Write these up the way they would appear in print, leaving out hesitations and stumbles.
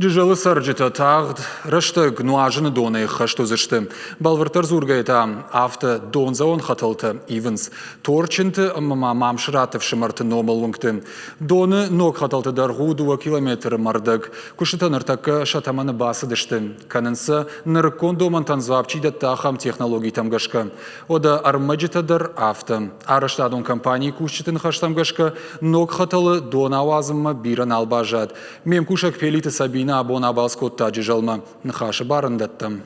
Джызӕлы цӕрджытӕ тагъд рӕстӕг нуазыны донӕй ӕххӕст уыдзысты. Бӕлвырддӕр дзургӕйӕ та, афтӕ дондзӕуӕн хӕтӕлтӕ ивынц Торчынты ӕмӕ ма Мамсыраты ӕфсымӕрты номыл уынгты. Доны ног хӕтӕлты дӕргъ у 2 километры мӕрдӕг. Куыстытӕ ныртӕккӕ сӕ тӕмӕны бацыдысты. Кӕнынц сӕ, нырыккон домӕнтӕн дзуапп чи дӕтты, ахӕм технологитӕм гӕсгӕ. Уӕдӕ ӕрмӕджытӕ дӕр афтӕ. Арӕзтадон компанийы кусджыты ныхӕстӕм гӕсгӕ, ног хӕтӕлы дон ауадзынмӕ бирӕ нал баззад. Ме мкусӕг Пелиты Сабинӕ абон абалц кодта Джызӕлмӕ ныхасы барындӕттӕм.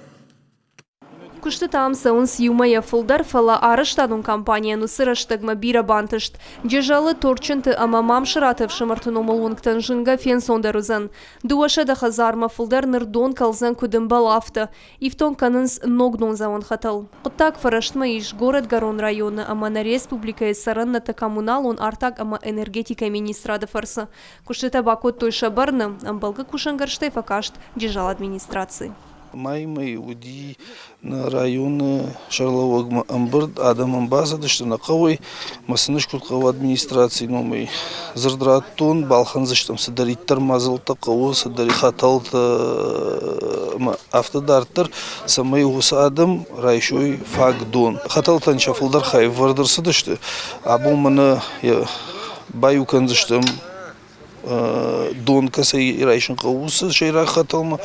Куыстытӕ ам цӕуынц иумӕйӕ фылдӕр, фӕлӕ арӕзтадон компанийӕн уыцы рӕстӕгмӕ бирӕ бантыст. Джызӕлы, Торчынты ӕмӕ Мамсыраты ӕфсымӕрты номыл уынгтӕн зынгӕ фенцондӕр уыдзӕн. 200 хӕдзармӕ фылдӕр ныр дон кӕлдзӕн куыд ӕмбӕлы, афтӕ. Ифтонг кӕнынц ног дондзӕуӕн хӕтӕл. Хъуыддаг фӕрӕстмӕ ис Горӕтгӕрон районы ӕмӕ нӕ республикӕйы цӕрӕннӕтты коммуналон артаг ӕмӕ энергетикӕйы министрады фӕрцы. Куыстытӕ бакодтой сӕ бӕрны, ӕмбӕлгӕ кусӕнгӕрзтӕй фӕкаст Джызӕл администраци. Майы мӕй уыди нӕ районы сӕргълӕууӕгмӕ ӕмбырд, адӕмӕн бацыдысты нӕ хъӕуӕй, мӕ сын скуыд хъӕуы администрацийы номӕй дзырд радтон, балхӕндзыстӕм цыдӕриддӕр мадзӕлттӕ хъӕуы, цыдӕр хӕтӕлтӕ ӕмӕ афтӕ дарддӕр, цӕмӕй уыцы адӕм райсой фаг дон. Хӕтӕлтӕн сӕ фылдӕр хай ӕвӕрд ӕрцыдысты, абон мӕнӕ баиу кӕндзыстӕм дон кӕцӕй райсын хъӕуы, уыцы сӕйраг хӕтӕлмӕ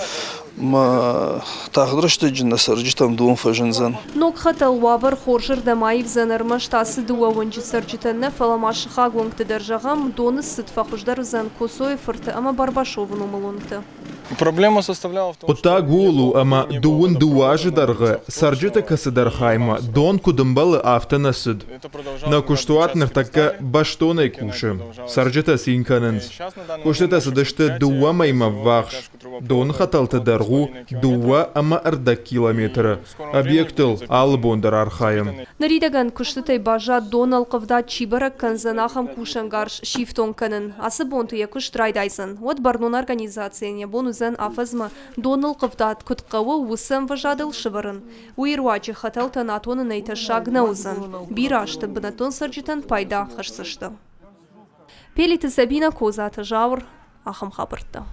ма тагъд рӕстӕджы нӕ цӕрджытӕм дон фӕзындзӕн. Ног хӕтӕл уавӕр хорзырдӕм аивдзӕн ӕрмӕст ацы дыууӕ уынджы цӕрджытӕн нӕ, фӕлӕ ма сыхаг уынгты дӕр, зӕгъӕм, доны цыд фӕхуыздӕр уыдзӕн Коцойы фырты ӕмӕ Барбашовы номыл уынгты. Хъуыддаг ууыл у, ӕмӕ дыууын дыууӕ азы дӕргъы цӕрджыты кӕцыдӕр хаймӕ дон куыд ӕмбӕлы, афтӕ нӕ цыд. Нӕ куыстуат ныртӕккӕ бӕстонӕй кусы, цӕрджытӕ цин кӕнынц. Куыстытӕ цыдысты дыууӕ мӕймӕ ввахс. Доны хӕтӕлты дӕргъ у дыууӕ ӕмӕ ӕрдӕг километры. Объектыл алы бон дӕр архайӕм. Ныридӕгӕн куыстытӕй баззад донӕлхъывдад чи бӕрӕг кӕндзӕн, ахӕм кусӕнгарз сифтонг кӕнын. Ацы бонты йӕ куыст райдайдзӕн. Уӕд бӕрнон организацийӕн йӕ бон уыдзӕн афӕдзмӕ донӕлхъывдад куыд хъӕуы, уыцы ӕмвӕзадыл сӕвӕрын. Уый руаджы хӕтӕлтӕн атонынӕй тӕссаг нӕ уыдзӕн. Бирӕ азты бынӕттон цӕрджытӕн пайда хӕсдзысты. Пелиты Сабинӕ, Козаты Зауыр, ахӕм хабӕрттӕ.